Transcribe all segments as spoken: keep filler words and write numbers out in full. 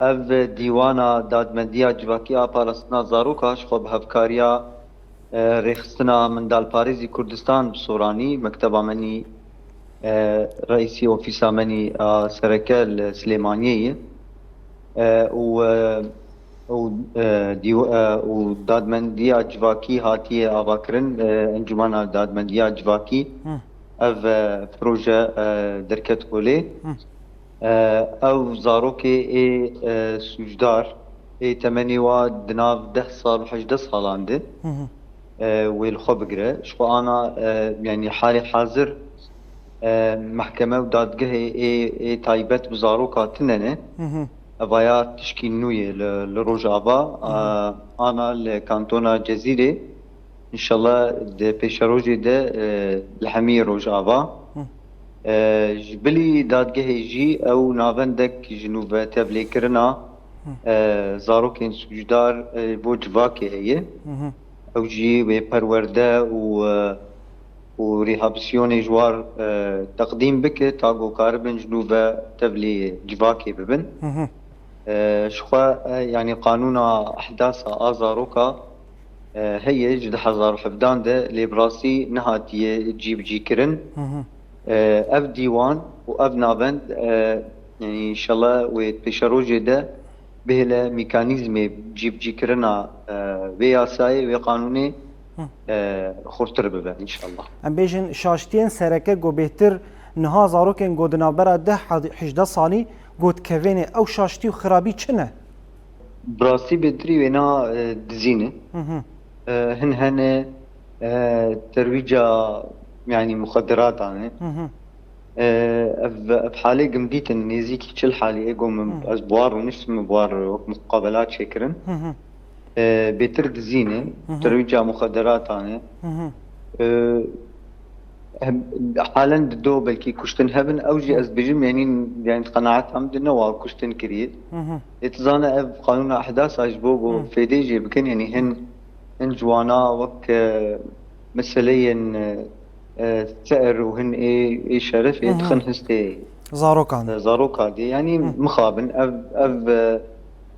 Ev dîwana dadmendiya civakî a parastina zaroka ji xwe bi hevkariya, e, Rêxistina Mindalparêzî Kurdistan bi Soranî, mekteba menî, e, reîsî ofîsa menî a sereke li Silêmaniyê ye. E, û, e, û, e, dîw-, e, û dadmendiya civakî hatiye avakirin, e, Encûmena Dadmendiya Civakî. Hı. Ev, e, proje, e, derket holê. Hı. E, ew zarokê ê, e, sûcdar ê temenê wa di nav deh sal û hejdeh salan de, Hı hı. e, wê li xwe bigire. Ji xwe ana, e, yanî halê hazir, e, mehkeme û dadgehê ê, ê taybet bi zaroka tune ne. Hı hı. Evaya tişkî nû ye li, li Rojava. Hı hı. E, ana li kantona Cezîrê. Înşallah di pêşerojê de, e, li hemî Rojava. Hı. E, ji bilî dadgehê jî ew navendek ji nû ve tevlêkirina, Hı. e, zarokên sûcdar, e, bo civakê heye. Hı hı. Ew jî wê perwerde û, e, û rîhabîsiyonê ji war, e, teqdîm bike, ta ku karibin ji nû ve tevlî civakê bibin. Hı hı. E, ji xwe, e, yanî qanûna ehdasa a zaroka, e, heye ji du hezar û hevdan de, lê bi rastî nehatiye cîbicîkirin. Hı hı. E, ev dîwan û ev navend, e, yanî înşallah wê pêşerojê de bihêle mekanîzmê cîbicîkirina, e, vê yasayê, vê qanûnê, Hı. e, xurtir bibe înşallah. Em bêjin şaştiyên sereke ku bêhtir niha zarokên ku di navbera deh hejdeh salî ku dikevêne, ew şaştî û xirabî çi ne? Bi rastî bêhtirî wêna, e, dizî ne. Hı hı. E, hin hene, e, terwîca, yanî muxediratan e. Hı hı. E, ev, ev halê gim dîtin nêzîkî çil halî ê ku min, Hı. ez buhar rûniştim, min buhar wek muqabela çêkirin. Hı hı. E, bêtir dizî ne, Hı hı. terwîca muxediratan e. Hı hı. E, hem, halen di do belkî kuştin hebin, ew jî Hı. ez dibêjim, yanî, yanî qenaeta min de ne wa kuştin kiriye. Hı hı. Ê tu zane ev qanûna ehdasa ji bo ku Hı. fêdê jê bikin, yanî hin, hin ji wana wek, e, meseleyên, e, e, se'ir û hin ê, ê şerefê Hı hı. dixin histê Zarokan. e, zaroka dê. Yanî Hı. mixabin ev, ev, e,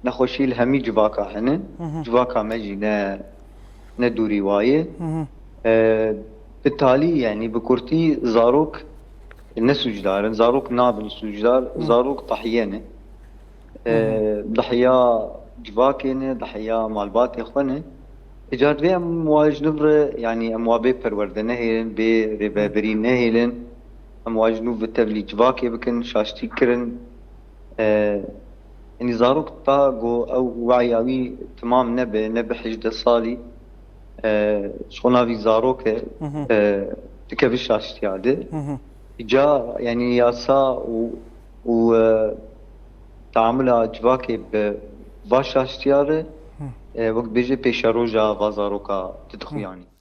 nexweşî li hemî civaka hene. Hı hı. Civaka me jî ne, ne dûrî wa ye. Hı hı. E, bi talî, yanî bi kurtî zarok ne sûcdar in, zarok nabin sûcdar, Hı. zarok tahiye ne. E, Hı hı. dahiya civakê ne, dahiya malbatê xwe ne. Îca divê em wa ji nû re, yanî em wa bê perwerde nehêlin, bê rêvebirî nehêlin. Em wa ji nû bi tevlî civakê bikin, şaştî kirin. E, yanî zarok ta ku ew we'ya wî temam nebe, nebe hejdeh salî, e, ji xwe navî zarok e, Hı hı. e, dikeve şaştiya de. Hı hı. Îca, yanî yasa û, û, e, teamula civakê bi va şaştiya re, Hı. e, wek dibêje pêşeroja va zaroka didixuyanî.